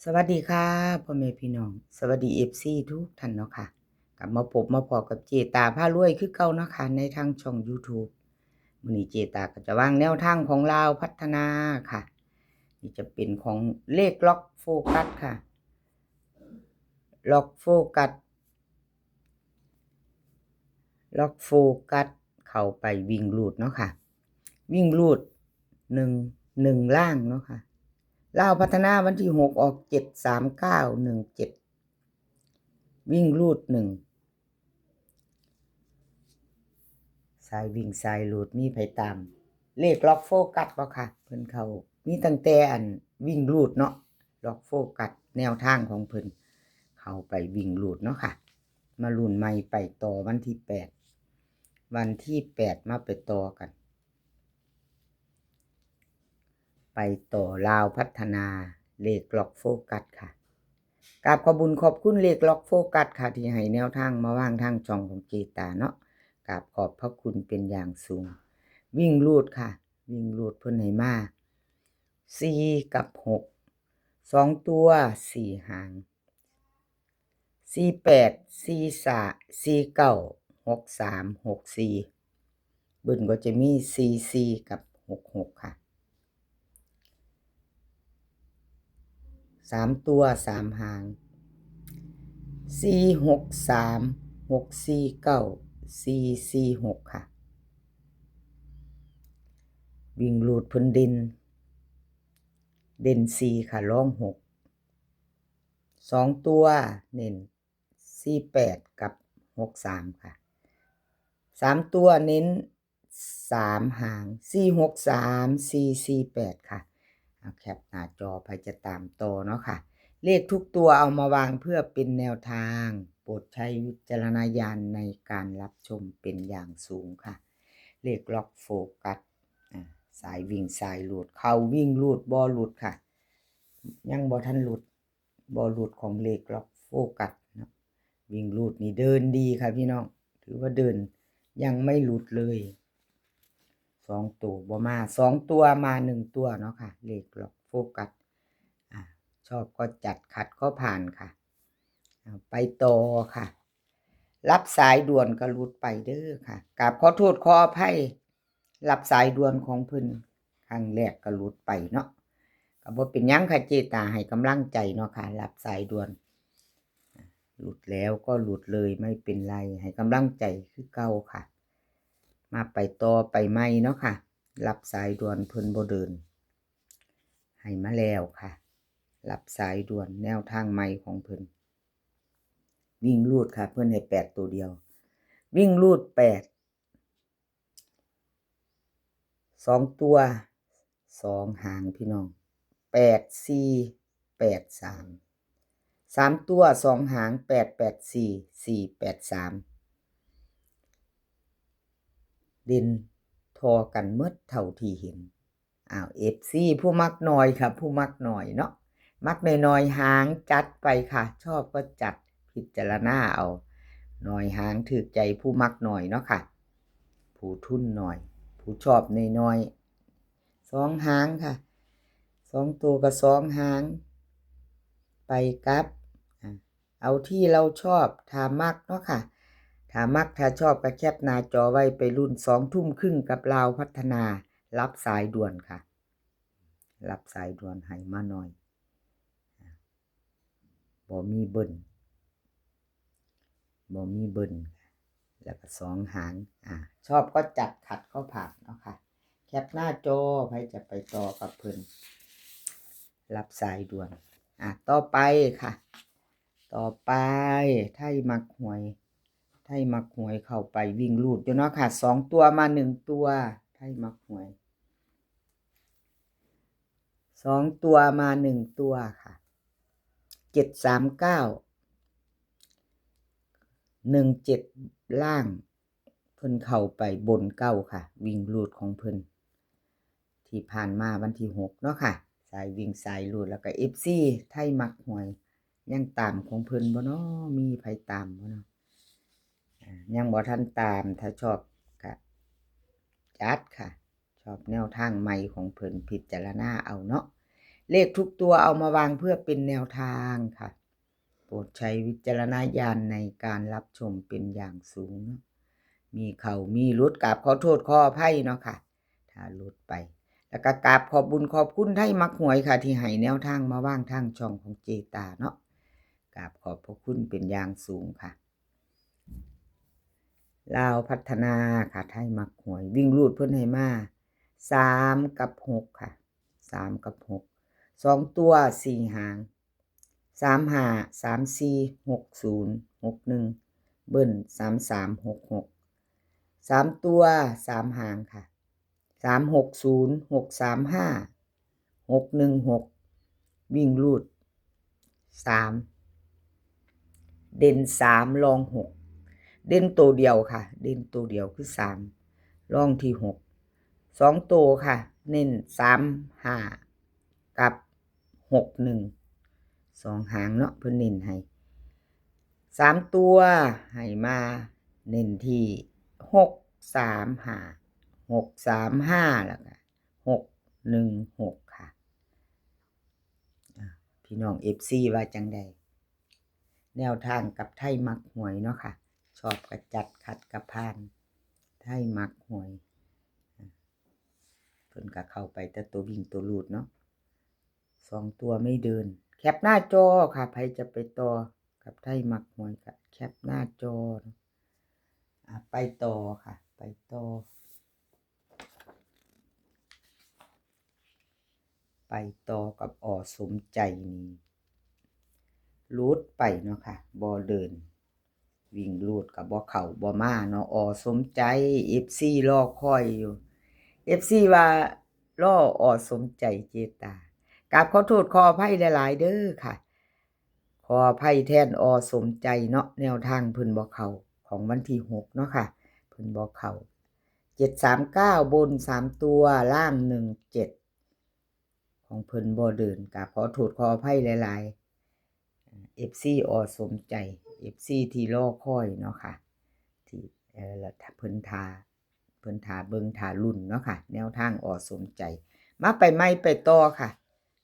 ສະຫວັດດີຄ່ະ ພໍ່ແມ່ພີ່ນ້ອງ ສະຫວັດດີ ເອັຟຊີ ທຸກທ່ານເນາະຄ່ະ. ກັບມາພົບມາພໍ້ກັບເຈຕາພາລວຍຄືເກົ່າເນາະຄ່ະ ໃນທາງຊ່ອງ YouTube. ມື້ນີ້ເຈຕາກໍຈະວາງແນວທາງຂອງລາວພັດທະນາຄ່ະ. ນີ້ຈະເປັນຂອງເລກລັອກໂຟກັສຄ່ະ. ລັອກໂຟກັສ ລັອກໂຟກັສ ເຂົ້າໄປວິ່ງຮູດເນາະຄ່ະ. ວິ່ງຮູດ ໜຶ່ງ ໜຶ່ງລ່າງເນາະຄ່ະ. ລາວພັດທະນາວັນທີຫົກ ອອກ ເຈັດສາມເກົ້າ ໜຶ່ງເຈັດ ວິ່ງຮູດ ໜຶ່ງ. ສາຍວິ່ງສາຍຮູດມີໃຜຕາມ ເລກລັອກໂຟກັສບໍ່ຄ່ະ? ເພິ່ນເຂົ້າ ມີຕັ້ງແຕ່ອັນວິ່ງຮູດເນາະ ລັອກໂຟກັສ ແນວທາງຂອງເພິ່ນ ເຂົ້າໄປວິ່ງຮູດເນາະຄ່ະ. ມາລຸ້ນໃໝ່ໄປຕໍ່ວັນທີແປດ ວັນທີແປດ ມາໄປຕໍ່ກັນ ໄປຕໍ່ລາວພັດທະນາ ເລກລັອກໂຟກັສຄ່ະ. ກາບຂອບບຸນຂອບຄຸນເລກລັອກໂຟກັສຄ່ະ ທີ່ໃຫ້ແນວທາງມາວາງທາງຊ່ອງຂອງເຈຕາເນາະ. ກາບຂອບພະຄຸນເປັນຢ່າງສູງ. ວິ່ງຮູດຄ່ະ ວິ່ງຮູດເພິ່ນໃຫ້ມາ ສີ່ ກັບ ຫົກ ສອງຕົວ ສີ່ຫາງ ສີ່ແປດ ສີ່ສາມ ສີ່ເກົ້າ ຫົກສາມ ຫົກສີ່. ເບິ້ນກໍຈະມີ ສີ່ສີ່ ກັບ ຫົກຫົກຄ່ະ. ສາມຕົວ ສາມຫາງ ສີ່ຫົກສາມ ຫົກສີ່ເກົ້າ ສີ່ສີ່ຫົກຄ່ະ. ວິ່ງຮູດເພິ່ນເດັ່ນ ເດັ່ນສີ່ຄ່ະ ລອງຫົກ. ສອງຕົວເນັ້ນ ສີ່ແປດ ກັບ ຫົກສາມຄ່ະ. ສາມຕົວເນັ້ນ ສາມຫາງ ສີ່ຫົກສາມ ສີ່ສີ່ແປດຄ່ະ. ເອົາແຄປໜ້າຈໍ ໃຜຈະຕາມຕໍ່ເນາະຄ່ະ. ເລກທຸກຕົວເອົາມາວາງເພື່ອເປັນແນວທາງ ໂປດໃຊ້ວິຈາລະນະຍານໃນການຮັບຊົມເປັນຢ່າງສູງຄ່ະ. ເລກລັອກໂຟກັສ ອາ ສາຍວິ່ງສາຍຮູດ ເຂົ້າວິ່ງຮູດບໍ່ຫຼຸດຄ່ະ. ຍັງບໍ່ທັນຫຼຸດ ບໍ່ຫຼຸດຂອງເລກລັອກໂຟກັສເນາະ. ວິ່ງຮູດນີ້ເດີນດີຄ່ະພີ່ນ້ອງ ຖືວ່າເດີນ ຍັງໄມ່ຫຼຸດເລີຍ. ສອງໂຕບໍ່ມາ ສອງຕົວມາໜຶ່ງຕົວເນາະຄ່ະ ເລກລັອກໂຟກັສ. ອາ ຊອບກໍຈັດ ຂັດກໍຜ່ານຄ່ະ. ເອົາ ໄປຕໍ່ຄ່ະ. ຮັບສາຍດ່ວນກໍຫຼຸດໄປເດີຄ່ະ. ກາບຂໍໂທດຂໍອະໄພ ຮັບສາຍດ່ວນຂອງເພິ່ນຄັ້ງແລກກໍຫຼຸດໄປເນາະ. ກໍບໍ່ເປັນຫຍັງຄ່ະ ເຈຕາໃຫ້ກຳລັງໃຈເນາະຄ່ະ. ຮັບສາຍດ່ວນ ຫຼຸດແລ້ວກໍຫຼຸດເລີຍ ໄມ່ເປັນໄລ ໃຫ້ກຳລັງໃຈຄືເກົ່າຄ່ະ. ມາໄປຕໍ່ໄປໃໝ່ເນາະຄ່ະ. ຮັບສາຍດ່ວນເພິ່ນບໍ່ເດີນ ໃຫ້ມາແລ້ວຄ່ະ. ຮັບສາຍດ່ວນແນວທາງໃໝ່ຂອງເພິ່ນ. ວິ່ງຮູດຄ່ະ ເພິ່ນໃຫ້ແປດໂຕດຽວ ວິ່ງຮູດແປດ. ສອງຕົວ ສອງຫາງພີ່ນ້ອງ ແປດສີ່ ແປດສາມ. ສາມຕົວ ສອງຫາງ ແປດແປດສີ່ ສີ່ແປດສາມ. ເດັ່ນທໍ່ກັນໝົດເທົ່າທີ່ເຫັນ. ອ້າວ ເອັຟຊີ ຜູ້ມັກໜ້ອຍຄ່ະ ຜູ້ມັກໜ້ອຍເນາະ ມັກໜ້ອຍໆຫາງ ຈັດໄປຄ່ະ. ຊອບກໍຈັດ ພິຈາລະນາເອົາ. ໜ້ອຍຫາງຖືກໃຈຜູ້ມັກໜ້ອຍເນາະຄ່ະ ຜູ້ທຶນໜ້ອຍ ຜູ້ຊອບນ້ອຍໆ. ສອງຫາງຄ່ະ ສອງໂຕກໍສອງຫາງ ໄປກັບ ອາ ເອົາທີ່ເຮົາຊອບ ຖ້າມັກເນາະຄ່ະ. ຖ້າມັກ ຖ້າຊອບກໍແຄປໜ້າຈໍໄວ້ ໄປລຸ້ນສອງທຸ່ມຄຶ່ງກັບລາວພັດທະນາ. ຮັບສາຍດ່ວນຄ່ະ ຮັບສາຍດ່ວນໃຫ້ມາໜ້ອຍ ບໍ່ມີເບິ້ນ ບໍ່ມີເບິ້ນ ແລ້ວກໍສອງຫາງ. ອາ ຊອບກໍຈັດ ຂັດກໍຜ່ານເນາະຄ່ະ. ແຄປໜ້າຈໍ ໃຜຈະໄປຕໍ່ກັບເພິ່ນ ຮັບສາຍດ່ວນ. ອາ ຕໍ່ໄປຄ່ະ ຕໍ່ໄປ ໄທມັກຫວຍ ໄທມັກຫວຍເຂົ້າໄປວິ່ງຮູດຢູ່ເນາະຄ່ະ. ສອງຕົວມາໜຶ່ງຕົວ ໄທມັກຫວຍ ສອງຕົວມາໜຶ່ງຕົວຄ່ະ. ເຈັດສາມເກົ້າ ໜຶ່ງເຈັດລ່າງ ເພິ່ນເຂົ້າໄປບົນເກົ້າຄ່ະ ວິ່ງຮູດຂອງເພິ່ນ ທີ່ຜ່ານມາວັນທີຫົກເນາະຄ່ະ. ສາຍວິ່ງສາຍຮູດ ແລ້ວກໍ ເອັຟຊີ ໄທມັກຫວຍ ຍັງຕາມຂອງເພິ່ນບໍ່ເນາະ ມີໃຜຕາມບໍ່ເນາະ. ອາ ຍັງບໍ່ທັນຕາມ ຖ້າຊອບກະຈັດຄ່ະ. ຊອບແນວທາງໃໝ່ຂອງເພິ່ນ ພິຈາລະນາເອົາເນາະ. ເລກທຸກຕົວເອົາມາວາງເພື່ອເປັນແນວທາງຄ່ະ. ໂປດໃຊ້ວິຈາລະນະຍານໃນການຮັບຊົມເປັນຢ່າງສູງເນາະ. ມີເຂົ້າມີຫຼຸດ ກາບຂໍໂທດຂໍອະໄພເນາະຄ່ະ ຖ້າຫຼຸດໄປ. ແລ້ວກໍກາບຂອບບຸນຂອບຄຸນໄທມັກຫວຍຄ່ະ ທີ່ໃຫ້ແນວທາງມາວາງທາງຊ່ອງຂອງເຈຕາເນາະ. ກາບຂອບພະຄຸນເປັນຢ່າງສູງຄ່ະ. ລາວພັດທະນາຄ່ະ ໄທມັກຫວຍ ວິ່ງຮູດເພິ່ນໃຫ້ມາ ສາມກັບຫົກຄ່ະ ສາມກັບຫົກ. ສອງຕົວສີ່ຫາງ ສາມຫ້າ ສາມສີ່ ຫົກສູນ ຫົກໜຶ່ງ ເບິ້ນ ສາມສາມ ຫົກຫົກ. ສາມຕົວສາມຫາງຄ່ະ ສາມຫົກສູນ ຫົກສາມຫ້າ ຫົກໜຶ່ງຫົກ. ວິ່ງຮູດສາມ ເດັ່ນສາມ ລອງຫົກ. ເດັ່ນໂຕດຽວຄ່ະ ເດັ່ນໂຕດຽວຄືສາມ ລອງທີ່ຫົກ. ສອງໂຕຄ່ະ ເນັ້ນສາມຫ້າກັບຫົກໜຶ່ງ ສອງຫາງເນາະ ເພິ່ນເນັ້ນໃຫ້. ສາມຕົວໃຫ້ມາເນັ້ນທີ່ຫົກສາມຫ້າ ຫົກສາມຫ້າ ແລ້ວກໍຫົກໜຶ່ງຫົກຄ່ະ. ອ່າ ພີ່ນ້ອງເອັຟຊີວ່າຈັ່ງໃດ? ແນວທາງກັບໄທມັກຫວຍເນາະຄ່ະ ຊອບກໍຈັດ ຂັດກໍຜ່ານ ໄທມັກຫວຍ. ເພິ່ນກໍເຂົ້າໄປແຕ່ຕົວວິ່ງຕົວຮູດເນາະ ສອງຕົວໄມ່ເດີນ. ແຄບໜ້າຈໍຄ່ະ ໃຜຈະໄປຕໍ່ກັບໄທມັກຫວຍກໍແຄບໜ້າຈໍເນາະ. ອ່າ ໄປຕໍ່ຄ່ະ ໄປຕໍ່ ໄປຕໍ່ກັບ ອ ສົມໃຈນີ້ ຫຼຸດໄປເນາະຄ່ະ ບໍ່ເດີນ ວິ່ງຮູດກໍບໍ່ເຂົ້າບໍ່ມາເນາະ ອ ສົມໃຈ. ເອັຟຊີລໍຄອຍຢູ່ ເອັຟຊີວ່າລໍ ອ ສົມໃຈເຈຕາ. ກາບຂໍໂທດຂໍອະໄພຫຼາຍໆເດີຄ່ະ ຂໍອະໄພແທນ ອ ສົມໃຈເນາະ ແນວທາງເພິ່ນບໍ່ເຂົ້າ ຂອງວັນທີຫົກເນາະຄ່ະ ເພິ່ນບໍ່ເຂົ້າ. ເຈັດສາມເກົ້າ ບົນສາມຕົວ ລ່າງໜຶ່ງເຈັດ ຂອງເພິ່ນບໍ່ເດີນ ກະຂໍໂທດຂໍອະໄພຫຼາຍໆ ເອັຟຊີ ອ ສົມໃຈ ເອັຟຊີ ທີ່ລໍຄອຍເນາະຄ່ະ ທີ່ ເອີ ລະ ເພິ່ນຖ້າ ເພິ່ນຖ້າເບິ່ງຖ້າລຸ້ນເນາະຄ່ະ ແນວທາງ ອ ສົມໃຈ. ມາໄປໃໝ່ໄປຕໍ່ຄ່ະ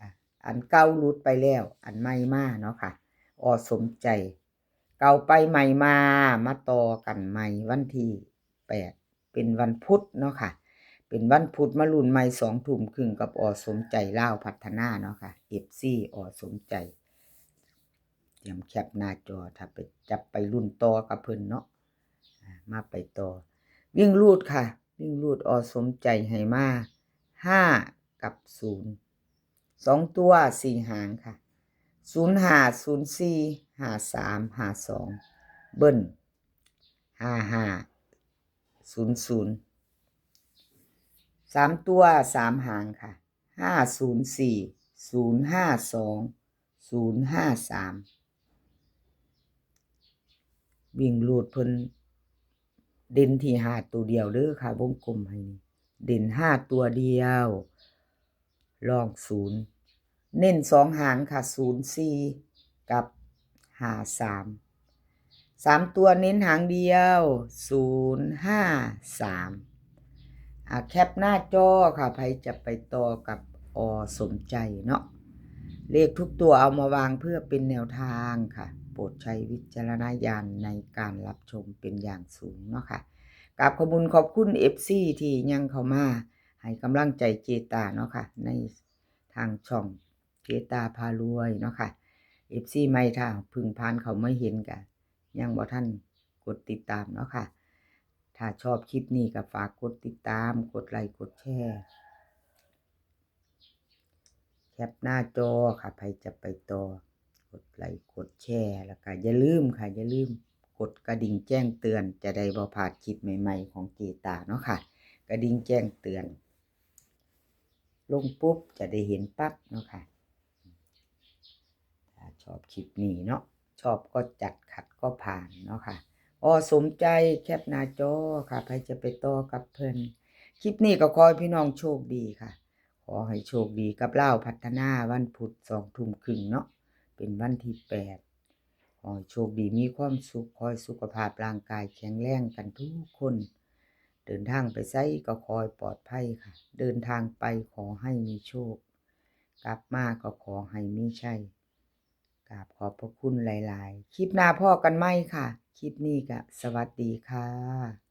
ອ່າ ອັນເກົ່າຫຼຸດໄປແລ້ວ ອັນໃໝ່ມາເນາະຄ່ະ ອ ສົມໃຈ. ເກົ່າໄປໃໝ່ມາ ມາຕໍ່ກັນໃໝ່ວັນທີແປດ ເປັນວັນພຸດເນາະຄ່ະ ເປັນວັນພຸດ ມາລຸ້ນໃໝ່ສອງທຸ່ມຄຶ່ງກັບ ອ ສົມໃຈ ລາວພັດທະນາເນາະຄ່ະ ເອັຟຊີ ອ ສົມໃຈ. ຕຽມແຄບໜ້າຈໍ ຖ້າໄປ ຈະໄປລຸ້ນຕໍ່ກັບເພິ່ນເນາະ. ອ່າ ມາໄປຕໍ່ ວິ່ງຮູດຄ່ະ ວິ່ງຮູດ ອ ສົມໃຈໃຫ້ມາຫ້າກັບສູນ ສອງຕົວສີ່ຫາງຄ່ະ ສູນຫ້າ ສູນສີ່ ຫ້າສາມ ຫ້າສອງ ເບິ້ນ ຫ້າຫ້າ ສູນສູນ. ສາມຕົວສາມຫາງຄ່ະ ຫ້າສູນສີ່ ສູນຫ້າສອງ ສູນຫ້າສາມ. ວິ່ງຮູດເພິ່ນເດັ່ນທີ່ຫ້າຕົວດຽວເດີຄ່ະ ວົງກົມໃຫ້ນີ້ ເດັ່ນຫ້າຕົວດຽວ ລອງສູນ ເນັ້ນສອງຫາງຄ່ະ ສູນສີ່ ກັບ ຫ້າສາມ. ສາມຕົວເນັ້ນຫາງດຽວ ສູນຫ້າສາມ. ອ່າ ແຄບໜ້າຈໍຄ່ະ ໃຜຈະໄປຕໍ່ກັບ ອ ສົມໃຈເນາະ ເລກທຸກຕົວເອົາມາວາງເພື່ອເປັນແນວທາງຄ່ະ ໂປດໃຊ້ວິຈາລະນະຍານໃນການຮັບຊົມເປັນຢ່າງສູງເນາະຄ່ະ. ກາບຂອບຄຸນຂອບຄຸນເອັຟຊີທີ່ຍັງເຂົ້າມາໃຫ້ກຳລັງໃຈເຈຕາເນາະຄ່ະ ໃນທາງຊ່ອງເຈຕາພາລວຍເນາະຄ່ະ. ເອັຟຊີໃໝ່ ຖ້າເພິ່ງຜ່ານເຂົ້າມາເຫັນກະຍັງບໍ່ທັນກົດຕິດຕາມເນາະຄ່ະ. ຖ້າຊອບຄລິບນີ້ກໍຝາກກົດຕິດຕາມ ກົດໄລ ກົດແຊ. ແຄບໜ້າຈໍຄ່ະ ໃຜຈະໄປຕໍ່ ກົດໄລ ກົດແຊ ແລ້ວກໍຢ່າລືມຄ່ະ ຢ່າລືມກົດກະດິ່ງແຈ້ງເຕືອນ ຈະໄດ້ບໍ່ພາດຄລິບໃໝ່ໆຂອງເຈຕາເນາະຄ່ະ. ກະດິ່ງແຈ້ງເຕືອນລົງປຸບ ຈະໄດ້ເຫັນປັບເນາະຄ່ະ. ຖ້າຊອບຄລິບນີ້ເນາະ ຊອບກໍຈັດ ຂັດກໍຜ່ານເນາະຄ່ະ. ອໍ ສົມໃຈ ແຄບໜ້າຈໍຄ່ະ ໃຜຈະໄປຕໍ່ກັບເພິ່ນ. ຄລິບນີ້ກໍຂໍໃຫ້ພີ່ນ້ອງໂຊກດີຄ່ະ ຂໍໃຫ້ໂຊກດີກັບລາວພັດທະນາ ວັນພຸດສອງທຸ່ມຄຶ່ງເນາະ ເປັນວັນທີແປດ. ຂໍໃຫ້ໂຊກດີມີຄວາມສຸກ ຂໍໃຫ້ສຸຂະພາບຮ່າງກາຍແຂງແຮງກັນທຸກຄົນ. ເດີນທາງໄປໃສກໍຂໍໃຫ້ປອດໄພຄ່ະ ເດີນທາງໄປຂໍໃຫ້ມີໂຊກ. ກັບມາກໍຂໍໃຫ້ມີໄຊ. ກາບຂອບພະຄຸນຫຼາຍໆ. ຄລິບໜ້າພໍ້ກັນໃໝ່ຄ່ະ. ຄລິບນີ້ກະສະຫວັດດີຄ່ະ.